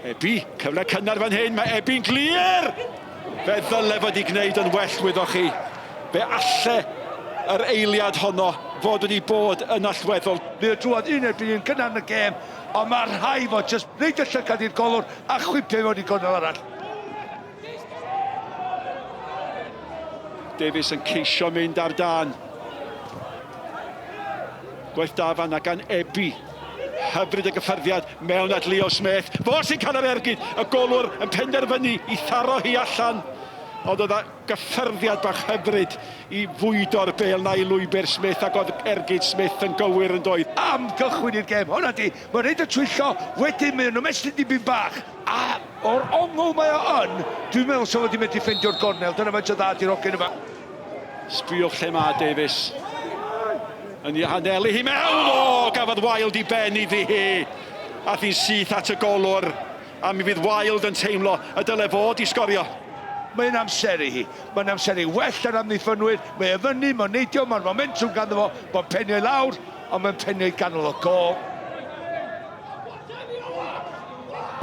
Ebi, cyfle cynnar fan hyn, mae Ebi'n glir! Fe ddyle fod i gwneud yn well, wyddoch chi. Fe alle yr eiliad honno fod wedi bod yn allweddol. Mae o drwodd un erbyn un gynnar yn y gêm, ond mae rhaid fod jyst reid y llygad i'r golwr a chwipio i mewn i gornel arall. Davies yn ceisio mynd ar dan. Gwaith da fanna gan Ebi. Hyfryd y gyffyrddiad mewn at Leo Smith. Fo sy'n cael yr ergyd. Y golwr yn penderfynu i tharo hi allan. Ond oedd gyffyrddiad bach hyfryd i fwydo'r bêl 'na i lwybr Smith ac oedd ergyd Smith yn gywir yn doedd? Am gychwyn i'r gêm. Hwnna di, mae'n rhaid y twyllo, wedyn mae o'n ymestyn dipyn bach. A o'r ongl mae o yn, dwi'n meddwl sa fo 'di medru ffeindio'r gornel, dyna faint o dda 'di'r hogyn yma. Sbïwch lle mae Davies yn ei hanelu hi mewn! O! Gafodd Wilde i ben iddi hi. Ath hi'n syth at y golwr. A mi fydd Wilde yn teimlo y dyle fod i sgorio. Mae'n amseru hi. Mae'n amseru well na'r amddiffynwyr. Mae e fyny, mae'n neidio, mae'r momentwm ganddo fo. Mae'n penio i lawr, ond mae'n penio i ganol y gôl.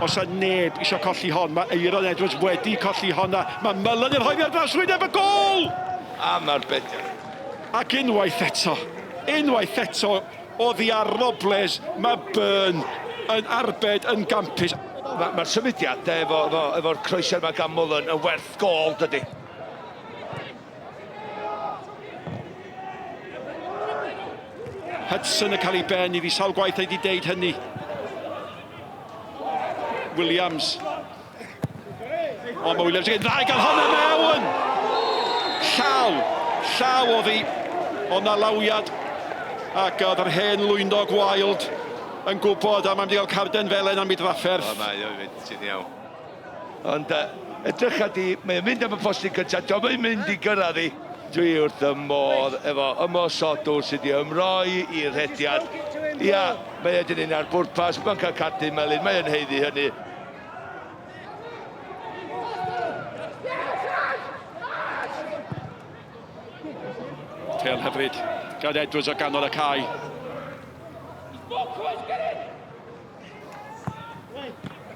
Os yna neb eisiau colli hon, mae Aeron Edwards wedi colli honna. Mae Mullen yn rhoi fi ar draws wyneb y gôl! A mae'r bediad. Ac unwaith eto, unwaith eto, oddi ar Robles, mae Byrne yn arbed yn gampus. Mae'r ma symudiadau efo, efo, efo'r croesiad mae gan Mullen yn werth gôl, dydy. Hudson yn cael ei ben iddi sawl gwaith wedi deud hynny. Williams. Ond mae Williams yn dda i gael hwnna mewn! Llaw, llaw oddi, ond na lawiad. Ac oedd yr hen lwynog Wild yn gwybod a mae'n mynd i gael carden felen am ei drafferth. O, mae o'n mynd, ti'n iawn. Ond uh, edrycha di, mae'n mynd am y postyn cyntaf, dio'm yn mynd i gyrraedd i. Dwi wrth y modd efo ymosodwr sydd wedi ymroi i'r rhediad. Ia, mae e 'di neud ar bwrpas, mae'n cael cardyn melyn, mae e'n haeddu hynny. Pêl hyfryd gan Edwards o ganol y cae.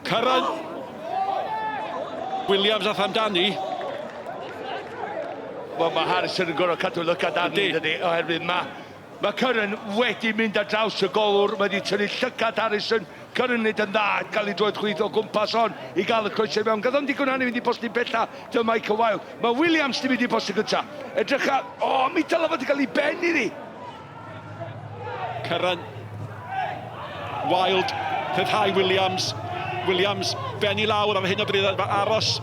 Curran. Williams ath amdani. Wel, mae Harrison yn gorfod cadw lygad arni, dydy, oherwydd mae Mae Curran wedi mynd ar draws y golwr, mae wedi tynnu llygad Harrison. Curran wneud yn dda, gael ei droed chwith o gwmpas hon i gael y croesau mewn. Gath o'm digon i fynd i postyn pella, dyma Michael Wilde. Mae Williams di mynd i postyn gynta. Edrycha, o, mi dylai fod wedi cael ei ben iddi. Curran. Wilde, rhyddhau Williams. Williams ben i lawr ar hyn o bryd, aros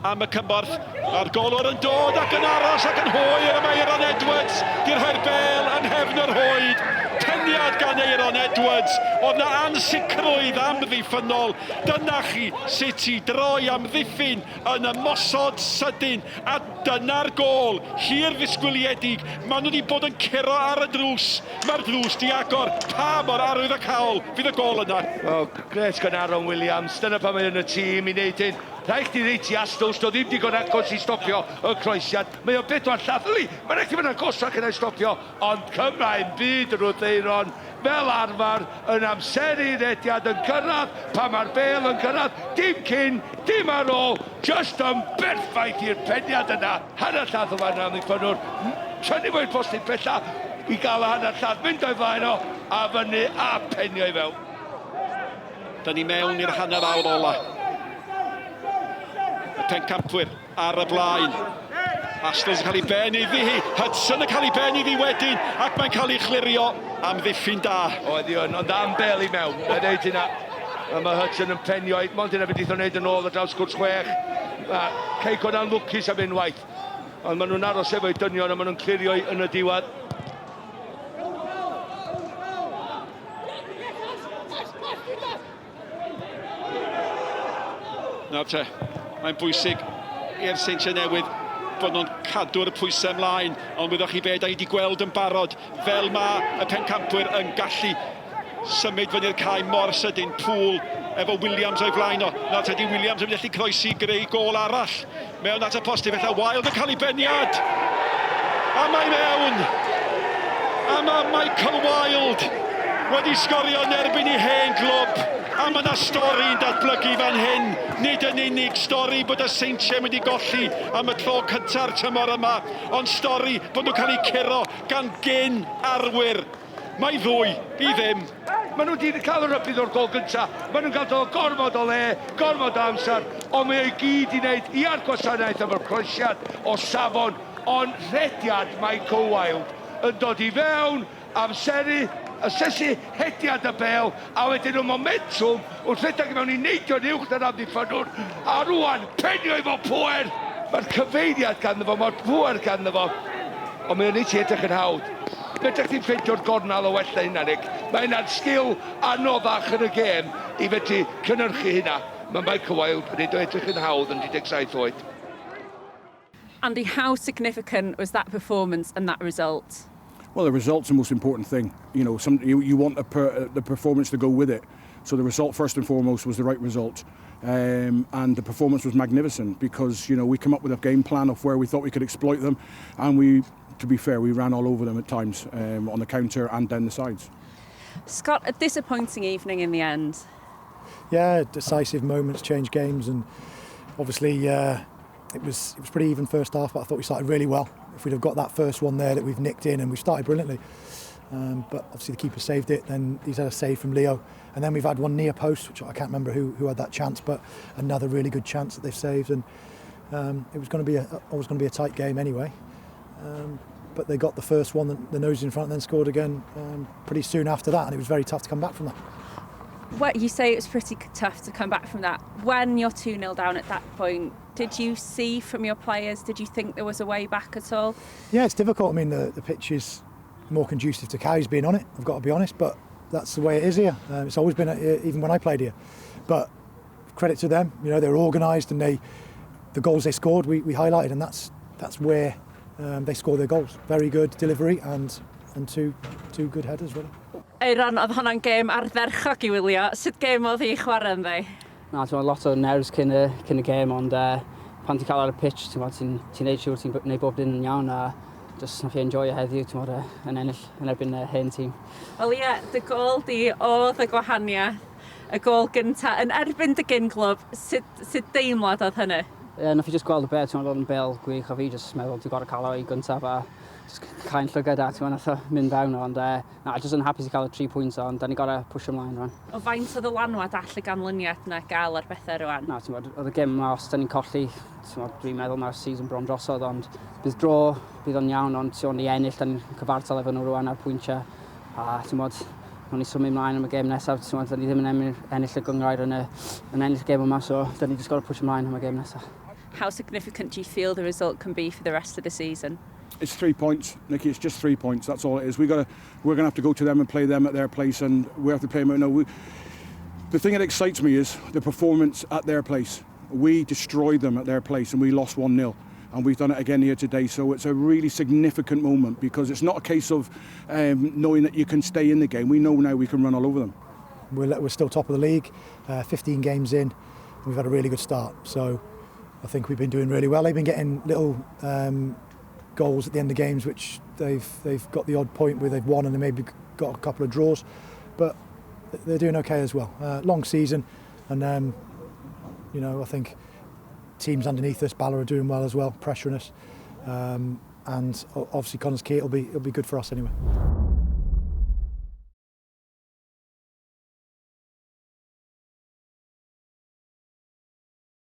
am y cymorth. A'r golwr yn dod ac yn aros ac yn hwyr y mae Aeron Edwards di rhoi'r bêl yng nghefn yr rhwyd. Peniad gan Aeron Edwards. Oedd na ansicrwydd amddiffynnol. Dyna chi sut i droi amddiffyn yn ymosod sydyn. A dyna'r gôl hir ddisgwyliedig. Maen nhw wedi bod yn curo ar y drws. Mae'r drws di agor. Pa mor arwyddocaol fydd y gôl yna? Wel, grêt gan Aaron Williams. Dyna pam mae yn y tîm i wneud hyn. Rhaid chdi ddeud ti Astles, doedd ddim digon agos i stopio y croesiad. Mae o bedwar llath. Yli, mae'n rhaid ti fod yn agosach yna i stopio. Ond Cymra'n byd yn wrth Aeron, fel arfer, yn amseru rediad yn cyrraedd pan mae'r bêl yn cyrraedd, dim cyn, dim ar ôl, jyst yn berffaith i'r peniad yna. Hanner llath o fan amddiffynnwr, tynnu fo i'r postyn pella i gael y hanner llath, mynd o'i flaen o, a fyny a penio i fewn. Da ni mewn i'r hanner awr ola. Y pencampwyr ar y blaen. Astles yn cael ei ben iddi hi. Hudson yn cael ei ben iddi wedyn, ac mae'n cael ei chlirio. Amddiffyn da. Oedd hi yn, ond am bel i mewn. Na ddeud hynna. A mae Hudson yn penio, mond hynna beth wnaeth o wneud yn ôl ar draws cwrt chwech. Mae Cei Connah yn lwcus am unwaith. Ond maen nhw'n aros efo'i dynion a maen nhw'n clirio yn y diwedd. Nawr te, mae'n bwysig i'r Seintiau Newydd bod nhw'n cadw'r pwysau ymlaen, ond wyddoch chi be, da ni wedi gweld yn barod fel mae y pencampwyr yn gallu symud fyny'r cae mor sydyn. Poole efo Williams o'i flaen o. Nawr te, di Williams yn mynd allu croesi greu gôl arall mewn at y postyn, felly Wilde yn cael ei beniad. A mae mewn! A mae Michael Wilde! wedi sgorio yn erbyn ei hen glwb. A mae yna stori'n datblygu fan hyn. Nid yn unig stori bod y Seintiau mynd i golli am y tro cynta'r tymor yma, ond stori bod nhw'n cael eu curo gan gyn arwyr. Mae 2-0. Maen nhw wedi cael y rhybudd o'r gol gyntaf. Maen nhw'n cael dod gormod o le, gormod o amser, ond mae o'i gyd i wneud i'r gwasanaeth efo'r croesiad o safon, ond rhediad Michael Wilde yn dod i fewn, amseru, asesu hediad y bel, a wedyn y momentwm wrth redeg i mewn i neidio'n uwch na'r amddiffynwr, a rwan penio efo pwer. Mae'r cyfeiriad ganddo fo, mae'r pwer ganddo fo, ond mae o'n neud ti edrych yn hawdd. Fedrech chdi'n ffeindio'r gornel o wella hynna, Nick. Mae hynna'n sgil anoddach yn y gêm i fedru cynhyrchu hynna. Mae Michael Wilde yn neud o edrych yn hawdd yn 17 oed. Andy, how significant was that performance and that result? Well, the result's the most important thing. You want the performance to go with it. So the result, first and foremost, was the right result. And the performance was magnificent because we come up with a game plan of where we thought we could exploit them. And we, to be fair, we ran all over them at times on the counter and down the sides. Scott, a disappointing evening in the end. Yeah, decisive moments change games, and obviously it was pretty even first half, but I thought we started really well. If we'd have got that first one there that we've nicked in, and we started brilliantly, but obviously the keeper saved it. Then he's had a save from Leo, and then we've had one near post, which I can't remember who had that chance, but another really good chance that they've saved, and it was going to be a, always going to be a tight game anyway. But they got the first one, the nose in front, and then scored again pretty soon after that, and it was very tough to come back from that. What you say, it was pretty tough to come back from that. When you're 2-0 down at that point, did you see from your players, did you think there was a way back at all? Yeah, it's difficult. I mean, the pitch is more conducive to cows being on it, I've got to be honest, but that's the way it is here. It's always been, even when I played here. But credit to them, they're organised and the goals they scored, we highlighted, and that's where they score their goals. Very good delivery and two good headers, really. Eiron, oedd hwnna'n gêm ardderchog i wylio. Sut gêm oedd hi i chwarae ynddi? Na, ti'n lot o nerves cyn y gêm, ond pan ti'n cael ar y pitch, ti'n ti ti neud siŵr ti'n neud bob dim yn iawn a just nath i enjoy heddiw, ti'n bod, yn ennill yn erbyn y hen tîm. Wel ie, dy gôl di oedd y gwahaniaeth. Y gôl gynta yn erbyn dy gyn glwb. Sut deimlad oedd hynny? Ie, yeah, nath i just gweld y bel, ti'n bod, yn bel gwych, a fi just meddwl ti'n gorau cael o i gyntaf a just cau'n llygad a ti'n bod, nath o mynd fewn o, ond na, just yn hapus i cael y 3 pwynt, ond da ni gorau push ymlaen rwan. O faint o ddylanwad all y ganlyniad na gael ar bethau rwan? Na, ti'n bod, oedd y gêm yma, os da ni'n colli, ti'n bod, dwi'n meddwl mae'r season bron drosodd, ond bydd dro, bydd o'n iawn, ond ti'n bod, ni ennill, da ni'n cyfartal efo nhw rwan ar pwyntiau, a ti'n bod, nawn ni symud ymlaen am y gêm nesaf, ti'n bod, da ni ddim yn ennill y gynghrair yn ennill y gêm yma, so da ni just gorau push ymlaen am y gêm nesaf. How significant do you feel the result can be for the rest of the season? It's 3 points, Nicky. It's just 3 points. That's all it is. We're gonna have to go to them and play them at their place, and we have to play them. No, the thing that excites me is the performance at their place. We destroyed them at their place, and we lost 1-0. And we've done it again here today. So it's a really significant moment because it's not a case of knowing that you can stay in the game. We know now we can run all over them. We're still top of the league, 15 games in, and we've had a really good start. So I think we've been doing really well. They've been getting little goals at the end of games, which they've got the odd point where they've won and they maybe got a couple of draws, but they're doing okay as well. Long season, and I think teams underneath us, Bala are doing well as well, pressuring us, and obviously Connah's Quay, it'll be good for us anyway.